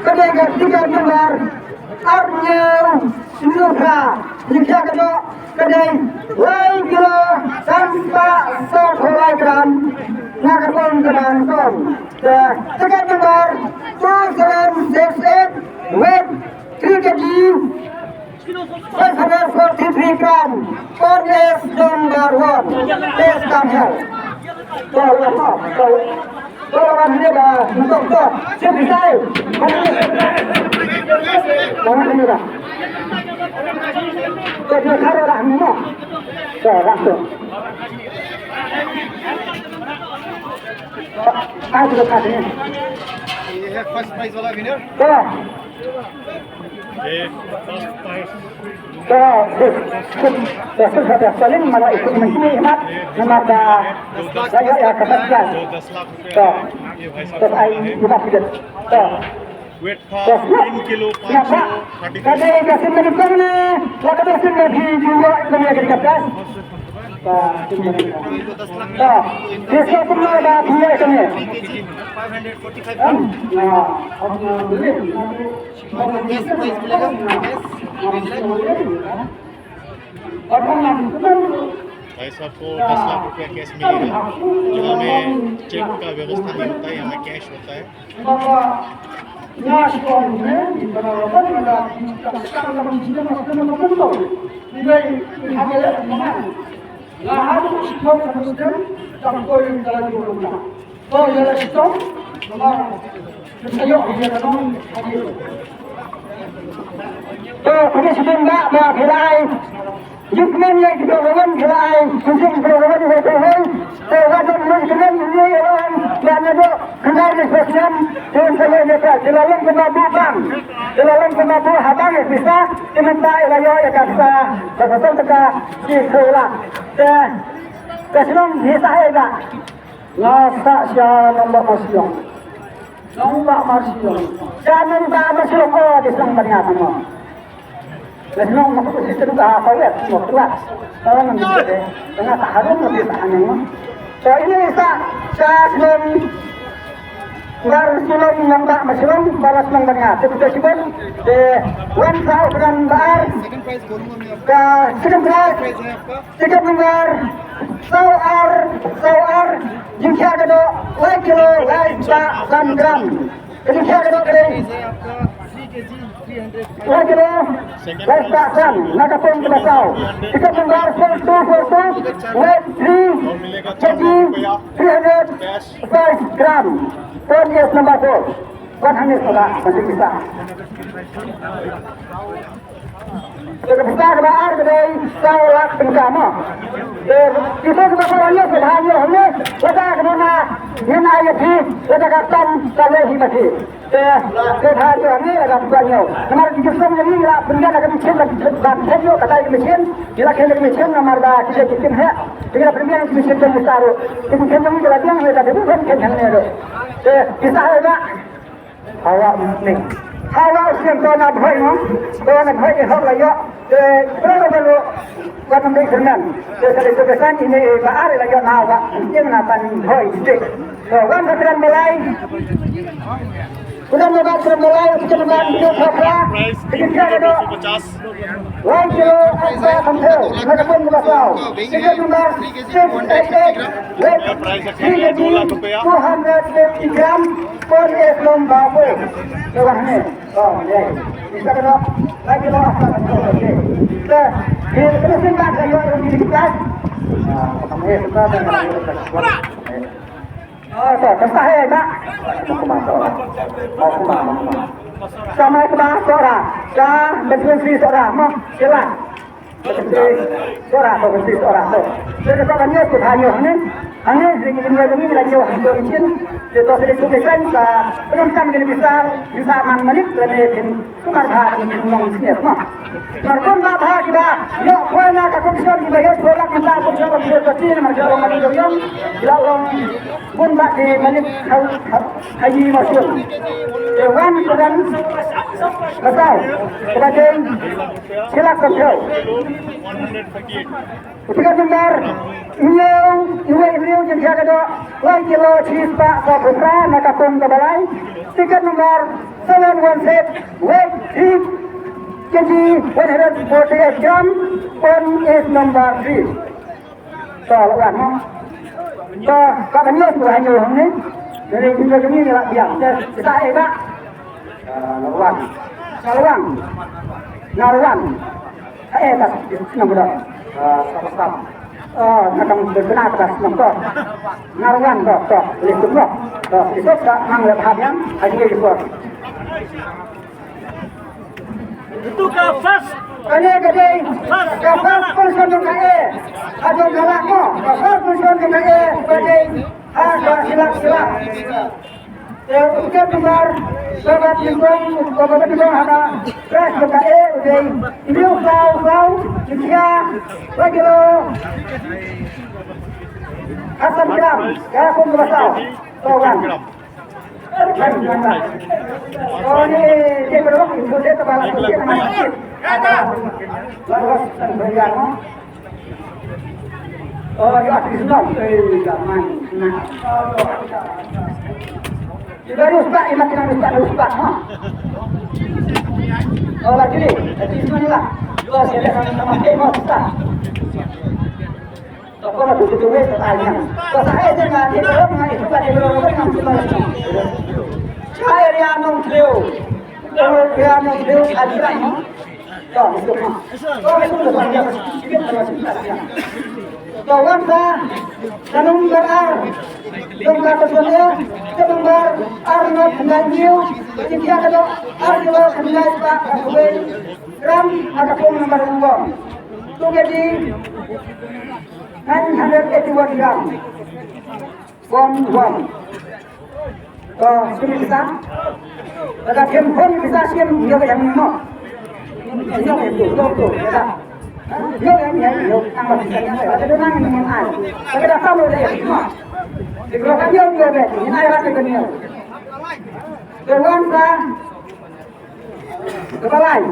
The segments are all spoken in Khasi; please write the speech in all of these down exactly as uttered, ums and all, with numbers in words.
Ka dei ka tiket number ar hynñiew hynñiew phra. Jingkhia ka doh ka dei lai kilo san spah saw phew lai gram. Na ka pung ka ban kong. Tiket number two seven six eight, weight three K G. Five hundred forty-three gram. Pon is number one. Please come here. Go, go, go, go. Go, go, go, go. Sit beside. Go, go, go. Go, go, go. ये है फर्स्ट प्राइज वाला विनर। Go. Ka, ka, ka, ka, ka, ka, saling mana ikut menghina imat, nama ka, saya, ya, kata, ya. Ka, ka, ai, imat kita. Ka. Weight था तीन किलो पाँच सौ थर्टी। Ka, ka, ka, sin mani kong ne, la ka sin mani juga, kami akan kata. Ka, sin mani kong. Ka, dia semua dah punya kami. Em, ya, apa, भाई साहब को दस लाख रुपया कैश मिलेगा। यहाँ में चेक का व्यवस्था नहीं होता है, यहाँ में कैश होता है। To, khublei shibun bah, ba phi la ai jingkmen ïa ki program, phi la ai jingkmen ïa ki program. To, wat nym ïa kmen ïa la ai ba naduh khyndai spah snem te phi la ïa ka, phi la long kumba buh bang, phi la long kumba buh ha bang ïa pisa, te mynta phi la ïoh ïa ka pisa ba ka song ka ki phew lak. Te ka shnong hi sa hai ba Nga sah sha nongbah Marshillong. Nongbah Marshillong. Sha nongbah Marshillong, oh, di shnong ba nga tang mo. Di shnong mo, di shnong ka ha ka wet mo, tu lah. Oh, nang di shnong. Nga sah harum mo, di sah harum mo. So, ini sah sha shnong Marshillong, nongbah Marshillong, ba la shnong ba nga. Te, te, shibun, te, wan sa u kren ba ar. Ka second prize. Tiket number saw ar, saw ar, jingkhia ka doh lai kilo lai spah san gram. Ka jingkhia ka doh ka dei lai kilo lai spah san, na ka pung kaba saw. Tiket number four two four two, weight three K G, three hundred five gram. Pon is number four. Wan hangne sala, masih bisa. Te ka pisa kaba ar ka dei saw lak tyngka mo. Te pisa kaba saw hangne, pisa hangne, hangne, lada ka dona, ngin ai ïa phi, lada ka tam, ka leh hi ma phi. Te, te pisa hangne, lada pisa hangne. Namar ki jingkren ïa ngi la pyngan la ka mission la ki ban phet ïoh, ka dei ka mission, ki la kren la ka mission namar ba ki la ki kim heh. Ki la pyngan ki mission jong ki saru. Ki jingkren ïa ngi la biang la ka dei ban kren hangne ruh. Te pisa hangne. Hawa ni. Hawa u snem to na bhoi mo. To na bhoi ni hok la ïoh. Te pro na balo. Wat nam dei kyrmen. Te sa dei to kesan ini ba ar la ïoh na wa. Ini na tan bhoi dik. To wan ka kyrmen balai. Kuda na ba kyrmen balai, kita na ba video khapra. Kita kira do. Lai kilo arphew khyndai, na ka pung kaba saw. Tiket number six eight eight, weight three K G, two hundred fifty gram, pon is number four. Te wah ne. Oh, ye. Isa ka no, lai kilo arphew khyndai. Te, ye, kena simpan ka yo, yo, di kita. Ah, kami kita dan Oh, to, to sah eh, ba. Mo kumba, to. Mo kumba, mo kumba. Sa mo kumba, to ra. Sa, betul si to ra. Mo, sila. Betul si to ra, to, betul si to ra, to. Jadi, to kan yo, to hanyo, ni. Hanyo, jadi, ini, ini, ini, hanyo, hanyo, ini. Jadi, to, jadi, to, kan, sa, belum sam, jadi, bisa, bisa, man, manik, jadi, Kumar bha ki nong sniet ma. Mar kum ba bha ki ba. Yo, khoi na ka commission ki ba yo, khoi la ka commission, commission ka tin, mar ka ong ma yo. Ki la ong bun ba ki manik ha, ha, ha yi ma sun. Wan ka ban batai ka ba dei shi lak san phew. Tiket number hynñiew, iwei hynñiew jingkhia ka doh lai kilo shi spah sawphew phra na ka pung ka ba lai. Tiket number seven one six, weight three K G, one hundred forty-eight gram, pon is number three. To, la wan, ha. To, ka ban ïoh tu hanyo hangne. Dari kita kami ni lah biang. Kita eh ba. Ah, la wan. La wan. La wan. Eh, tak, nombor dah. Ah, tak, tak. Ah, nak kamu berkenan atas nombor. La wan, to, to. Boleh tu, to. To, itu tak mang le paham yang. Hanya itu. Itu ka first. Kane ka dei ka first position jong ka A. Ka jong ka lak mo. Ka first position jong ka A ka dei ha ka shi lak, shi lak. Te u tiket number ba ba nyngkong, ba ba nyngkong ha ka press jong ka A u dei hynñiew saw saw, jingkhia lai kilo khatsan gram. Ka kum ka ba saw. To wan. Toko na tutu tuwe ta tanya. Ko sa ai jeng ati ko nga itu ka di ko ko ngam sima. Chai ria nong trio. Ria nong trio ajra. To itu ma. To itu ko tanya. To wan sa. Kanung bar ar. Dong ka ko ne. Kanung bar ar not ngan jiu. Jing dia ka do ar kilo khnai pa ka kuwe. Gram ha ka pung number one. Tu ke di nine hundred eighty-one gram. One, one. To, sini kita. Kada kem pun kita sim dia ke yang no. Dia ke tu, tu, tu, kada. Dia yang, yang, yang, tambah kita yang ada. Ada nang yang ai. Kada tahu dia. Di keluarga dia, dia, dia. Ini ai rasa ke dia. Dewan sa. Kaba lai.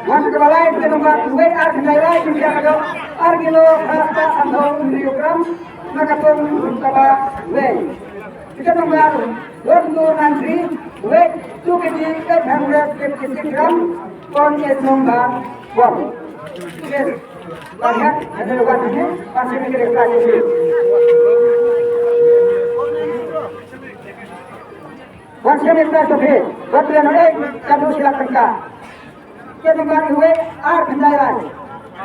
Wan kaba lai, tiket number wei ar khyndai lai, jingkhia ka doh ar kilo, ar spah sanphew hynriew gram, na ka pung kaba wei. Tiket number one two nine three, weight two K G, eight hundred fifty-six gram, pon is number one. Yes. Banyak, ada wan ini, masih mikir lagi. Wan sha ka press office, wat ïa nang ei, ka dei shi lak tyngka. Tiket number wei ar khyndai lai.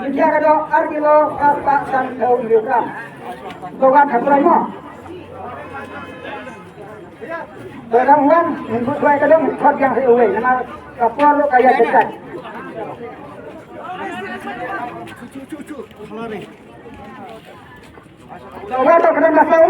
Jingkhia ka doh ar kilo, ar spah sanphew hynriew gram. To wan ha prai mo. To dang wan, ngi buh duwai ka dong, khot yang ha uwei, namar ka por lo ka ïa ka kat. To wan to ka dang ka saw.